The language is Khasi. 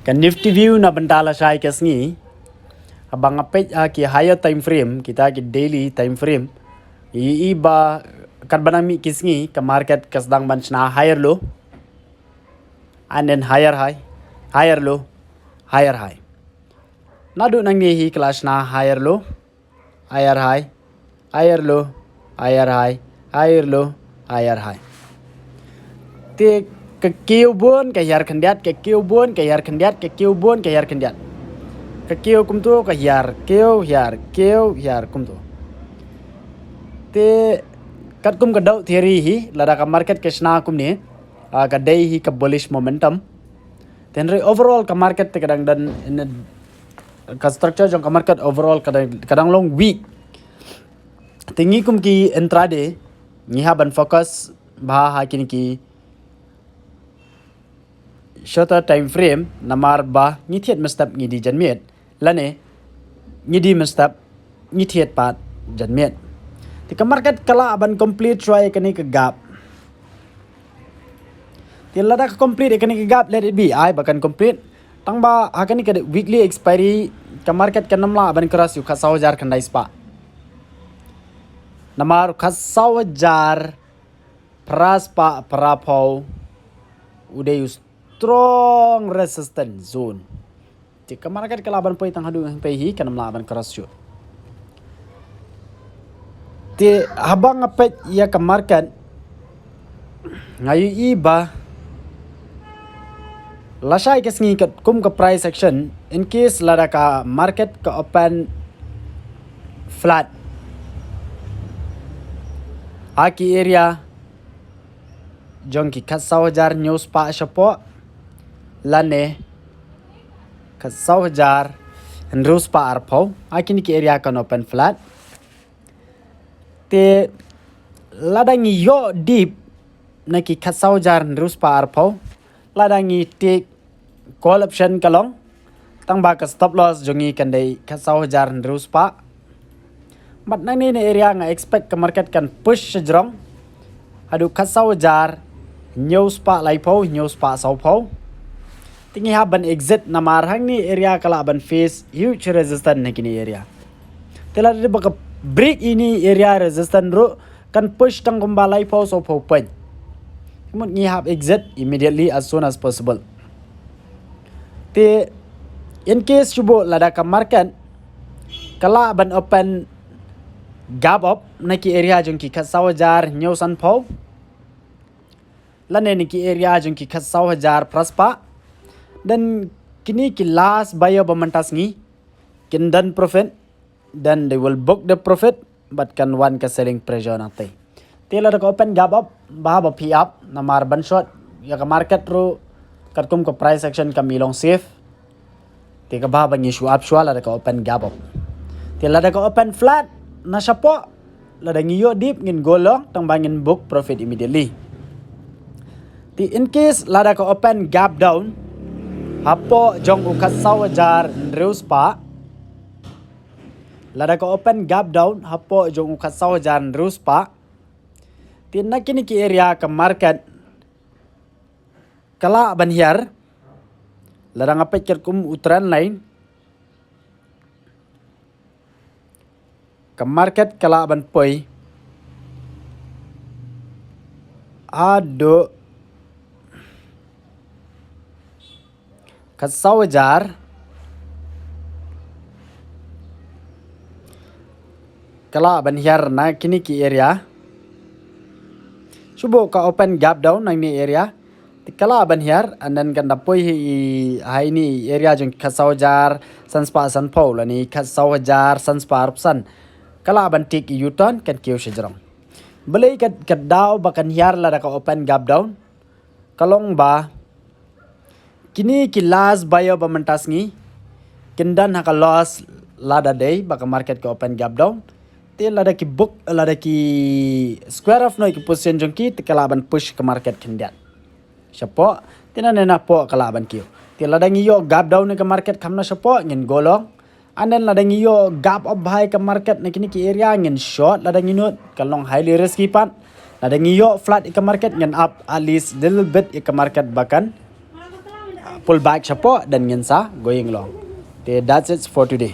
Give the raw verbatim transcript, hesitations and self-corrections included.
Ka Nifty view na bynta lashai ka sngi, haba nga peit ha ki higher time frame, kita ki daily time frame, i, i ba katba nang mih ki sngi, ka market ka sdang ban shna higher low, and then higher high, higher low, higher high. Naduh nangne hi ka la shna higher low, higher high, higher low, higher high, higher low, higher high. Te ka kiew bun ka hiar khyndiat, ka kiew bun ka hiar khyndiat, ka kiew bun ka hiar khyndiat. Ka kiew kumto ka hiar, kiew hiar, kiew hiar kumto. Te katkum ka dau theory hi, lada ka market ka shna kumne, ah, ka dei hi ka bullish momentum. Te hynrei overall ka market te ka dang don in a, ka structure jong ka market overall ka dang, ka dang long weak. Te ngi kum ki intraday, ngi hap ban focus bha ha kine ki shorter time frame, namar ba ngi thied mynstep ngi die janmiet, lane ngi die mynstep ngi thied pat janmiet. Te ka market ka lah ban complete shuwa ïa kane ka gap. Te lada ka complete ïa kane ka gap, let it be, ai ba kan complete. Tang ba ha kane ka weekly expiry, ka market kan ym lah ban cross ïa u khatsaw hajar khyndai spah. Namar u khatsaw hajar phra spah phra phew u dei u strong resistance zone. Te ka market ka lah ban poi tang haduh hangtei hi, kan ym lah ban cross shuh. Te haba nga peit ïa ka market, nga ïohi ba lashai ka sngi katkum ka price action, in case lada ka market ka open flat ha ki area jong ki khatsaw hajar hynñiew spah shapoh, lane khatsaw hajar hynriew spah arphew, ha kine ki area kan open flat. Te lada ngi ïoh dip na ki khatsaw hajar hynriew spah arphew, lada ngi take call option ka long, tang ba ka stop loss jong ngi kan dei khatsaw hajar hynriew spah. Bad nangne ne area nga expect ka market kan push shajrong haduh khatsaw hajar hynñiew spah laiphew, hynñiew spah sawphew. Te ngi hap ban exit namar hangne area ka lah ban face huge resistance na kine area. Te lada ba ka break ine area resistance ruh, kan push tang kumba laiphew sawphew point. Ka mut ngi hap exit immediately as soon as possible. Te in case shuh lada ka market ka lah ban open gap up na ki area jong ki khatsaw hajar hynñiew sanphew, lane na ki area jong ki khatsaw hajar phra spah, then kine ki last buyer ba mynta sngi kin don profit, then they will book the profit, bad kan wan ka selling pressure nangtei. Te lada ka open gap up, bha ba phi up, namar ban short ïa ka market ruh katkum ka price action kam long safe. Te ka bha ba ngi shu up shuwa lada ka open gap up. Te lada ka open flat na shapoh, lada ngi ïoh dip ngin go long, tang ba ngin book profit immediately. Te in case lada ka open gap down hapoh jong u khatsaw hajar hynriew spah, lada ka open gap down hapoh jong u khatsaw hajar hynriew spah, te na kine ki area ka market ka lah ban hiar. Lada nga peit katkum u trend line, ka market ka lah ban poi haduh khatsaw hajar, ka lah ban hiar na kine ki area. Shuh ka open gap down nangne area, te ka lah ban hiar, and then kan da poi hi ha ine area jong khatsaw hajar san spah sanphew lane khatsaw hajar san spah arphew san. Ka lah ban take u-turn, kan kiew shajrong. Balei ka, ka daw ba kan hiar lada ka open gap down? Ka long ba kine ki last buyer ba mynta sngi kin don ha ka loss lada dei ba ka market ka open gap down. Te lada ki book, lada ki square off noh ïa ki position jong ki, te ka lah ban push ka market khyndiat shapoh. Te nangne napoh ka lah ban kiew. Te lada ngi ïoh gap down ïa ka market kham na shapoh, ngin go long. And then lada ngi ïoh gap up bha ïa ka market na kine ki area, ngin short lada ngi nud, kan long highly risky pat. Lada ngi ïoh flat ïa ka market, ngin up at least little bit ïa ka market ba kan Pull back shapoh, then ngin sa go ïing long. Te that's it for today.